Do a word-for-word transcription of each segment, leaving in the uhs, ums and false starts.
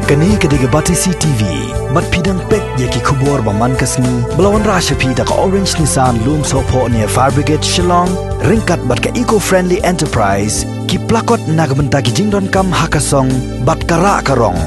Kane ka dei ka Batesi T V. Bad phi dang peit ïa ki khubor ba man ka sngi ba la wanrah sha phi da ka Orange Nissan Lumsohphoh near Fire Brigade Shillong, ryngkat bad ka Eco Friendly Enterprise, ki plakot na ka bynta ki jingdonkam ha ka song bad ka rah ka rong.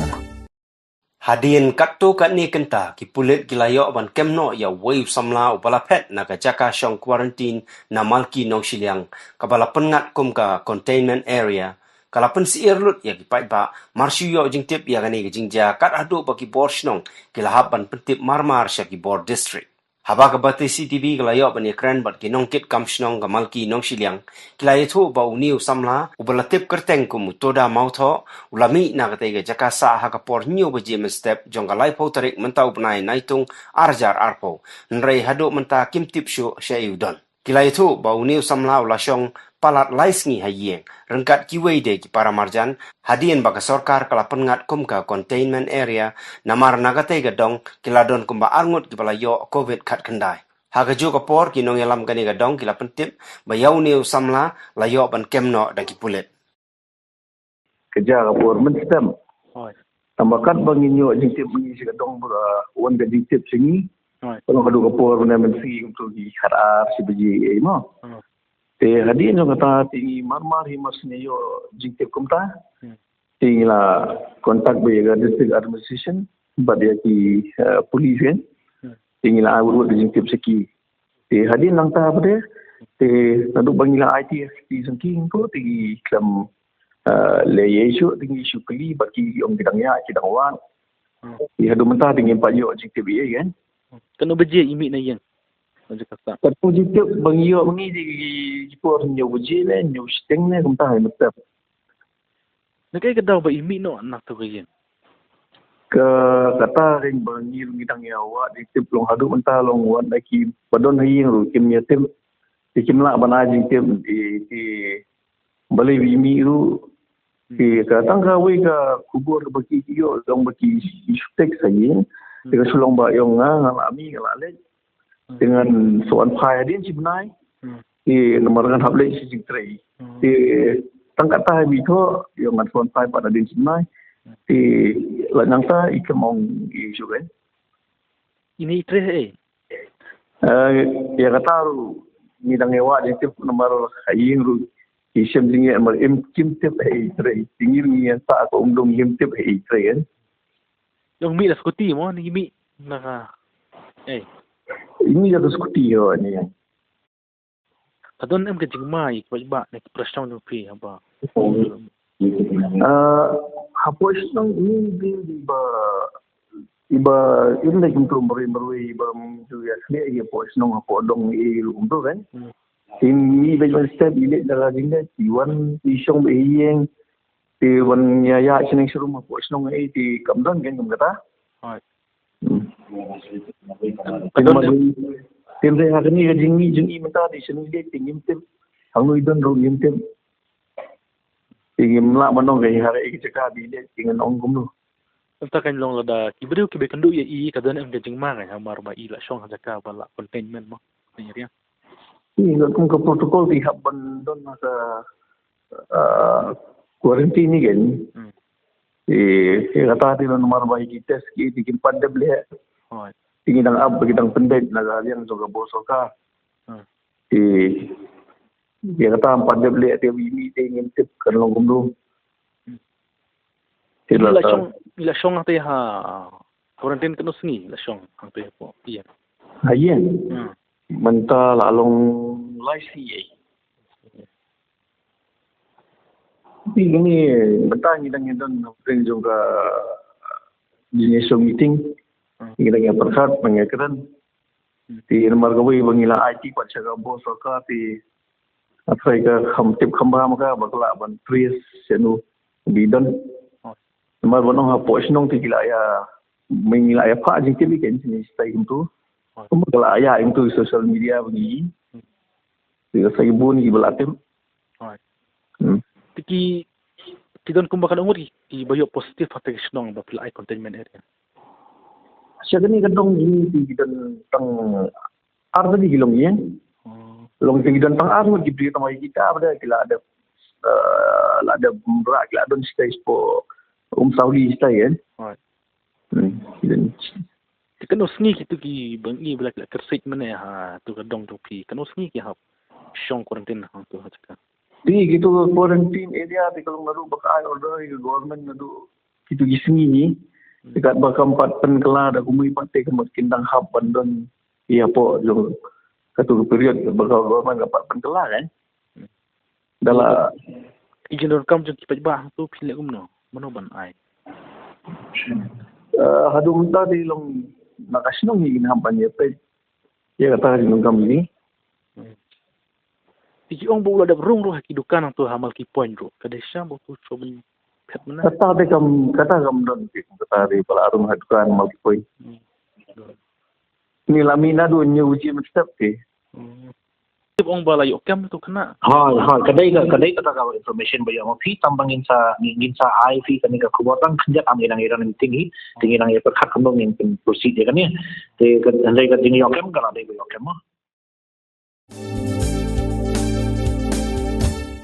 Hadien katto katne kynta, ki pulit ki la ïoh ban kem noh ïa uwei u samla uba la phet na ka jaka shong quarantine na Malki Nongshiliang, kaba la pynngat kum ka containment area. Ka la pynsyier lut ïa ki paidbah mar shu ïoh jingtip ïa kane ka jingjia, kat haduh ba ki bor shnong ki la hap ban pyntip marmar sha ki bor district. Haba ka Batesi T V ka la ïoh ban ïakren bad ki nongkit kam shnong ka Malki Nongshiliang, ki la ïathuh ba une u samla uba la tip kyrteng kum u Toda Mawthoh u la mih na katei ka jaka sah ha ka por hynñiew baje mynstep jong ka laiphew tarik mynta u bnai Naitung arhajar arphew, hynrei haduh mynta kim tip shuh shaei u don. Ki la ïathuh ba une u samla u la shong palat lai sngi ha ïing ryngkat kiwei de ki para marjan, hadien ba ka sorkar ka la pynngat kum ka containment area, namar na katei ka dong ki la don kumba arngut kiba la ïoh covid khatkhyndai. Ha kajuh ka por, ki nongïalam kane ka dong ki la pyntip ba ïa une u samla la ïoh ban kem noh da ki pulit. Ka jia ka por mynstep. Hooid. Tangba katba ngin ïoh jingtip ngi sha ka dong ba ka wan ka jingtip sha ngi. Hooid. Ka long haduh ka por mynne mynsngi kumto ki khatar shi baje ei mo. Hmm. Te hadien jong kata te ngi marmar hi mar shu ïoh jingtip kumta. Hmm. Te ngi la contact bad ïa ka district administration bad ïa ki, eh, police kan. Hmm. Te ngi la ai wut wut ka jingtip sha ki. Te hadien nangta pat te, te naduh ba ngi la ai te ki jong ki ko te ki khlem, eh, leh ei shuh, te ngi shu kylli bad ki ong ki dang ïaid ki dang wan. Hmm. Te haduh mynta te ngim pat ïoh jingtip ei ei kan. Katno baje i mih na ïing? Baje kata. Katno jingtip ba ngi ïoh ba ngi te ki, ki por hynñiew baje ne, hynñiew shiteng ne, kumta hi mynstep. Na kaei ka daw ba i mih noh na kato ka ïing? Ka, kata ka ring ba ngi ruh ngi dang ïa wad jingtip, long haduh mynta long wat na ki ba don ha ïing ruh kim ïa tip. Te kim lah ban ai jingtip, te, te balei ba i mih ruh. Hmm. Te ka tang kawei ka khubor ba ki ïoh long ba ki shu text ha ïing. Te ka, hmm, shu long ba ïong nga, nga lah mih, nga lah leit. Hmm. Te ngan sa wan phai hadien shi bnai. Hmm. Te namar ngan hap leit sha jingtrei. Hmm. Te tang kata hi beit, ïa ngan sa wan phai pat hadien shi bnai. Hmm. Te la nangta i khlem ong ei shuh kan. Ine i trei ha ei? Eh, ïa kata ruh ngi dang ïa wad jingtip namar ha ïing ruh ki shem jingeh namar im kim tip ha ei i trei. Te ngi ruh ngi ïa sah ka umdum ngim tip ha ei i trei kan. Ïong mih da scooty mo, ne i mih na ka ei? I mih da ka scooty ïa ni. Ka don em ka jingma ïa ki paidbah ne ki para shnong jong phi haba? Ah, hapoh shnong i dei iba, iba im dei kumto marwei marwei iba ju ïa slieh ïa hapoh shnong hapoh dong i ruh kumto kan. Hmm. Te i beit mynstep i leit da ka jingleit, i wan i shong beit ha ïing. Te ban ïa ïa shnong sha rum hapoh shnong ei te kam don kan kum kata. Hooid. Hmm. Ka don, te hynrei ha kane ka jingmih jong i mynta te sha i leit te ngim tip. Hangno i don ruh ngim tip. Te ngim lah ban ong ka hi ha kaei ka jaka ba i leit te ngan ong kumno. Kata kan long lada ki briew kiba kynduh ïa i, ka don em ka jingma ka, hamar ba i la shong ha jaka ba la containment mo, containment area. Ïa, kum ka protocol te hap ban don ha ka, ah, quarantine ni kan. Hmm. Ïa, ïa kata te namar ba ki test ki te kim pat dep leh. Hooid. Te ngi dang ap, ngi dang pyndep na ka liang jong ka bor sorkar. Hmm. Ïa, ïa kata ym pat dep leh te i mih te ngim tip kan long kumno. Hmm. Te i la, la shong, i la shong hangtei ha quarantine katno sngi la shong hangtei hapoh ïing? Ha ïing? Hmm. Mynta la long lai sngi ei. Te ngi mynta ngi dang ïa don hapdeng jong ka jingïashoh meeting. Hmm. Ngi dang ïa pyrkhat, ngi dang ïa kren. Hmm. Te namar kawei ba ngi la aiti pat sha ka bor sorkar te hynrei ka kham tip kham bha ma ka ba ka lah ban trace shano ba i don. Oh. Namar ban ong hapoh shnong te ki la ïa, mynta ngi la ïa phah jingtip ïa ka, ngi stai kumto. Oh. Kumba ka la ïa kumto social media ba ngi. Hmm. Te ka sa ki bun kiba la tip. Right. Hmm. Te ki, ki don kumba katno ngut ki, kiba ïoh positive ha kata ka shnong ba phi la ai containment area? Sha kane ka dong jong ngi te ki don tang ar tylli ki longïing. Hmm. Long te ki don tang ar ngut ki briew, tang ba kita ba da ki la dep, eh, la dep rah, ki la don stage hapoh um saw li stai kan. Hooid. Hmm. Te katno sngi kitu ki bang i ba la kyrsiew mynne ha tu ka dong jong phi, katno sngi ki hap shong quarantine hangtu ha jaka? Te kitu ka quarantine area te ka long naduh ba ka ai order ka government naduh kitu ki sngi ni. Te katba kam pat pynkylla da kumno pat te kam pat kin dang hap ban don ïa hapoh jong katu ka period ba ka government kam pat pynkylla kan. Da la I jingdonkam jong ki paidbah hangtu phi leh kumno? Mano ban ai? Eh, haduh mynta te long na ka shnong hi ngin hap ban ïa peit ïa kata ka jingdonkam ni. Te ki ong ba u la dep rung ruh ha ki dukan hangtu ha Malki Point ruh. Ka dei shisha ba utu shuh ban phet mynne? Kata te kam, kata kam don te, kata te ba la rung ha dukan Malki Point. Ni la mih naduh hynñiew baje mynstep te. Tip ong ba la ïoh kem tu kane. Hooid, hooid, ka dei ka, ka dei kata ka information ba ïoh ma phi, tang ba ngin sa, ngin, ngin sa ai phi kane ka khubor tang khyndiat, am ngi nang ïa ran meeting hi, te ngi nang ïa pyrkhat kumno ngin pyn proceed ïa kane. Te ka dei ka jingïoh kem, ka la dei ka ïoh kem mo.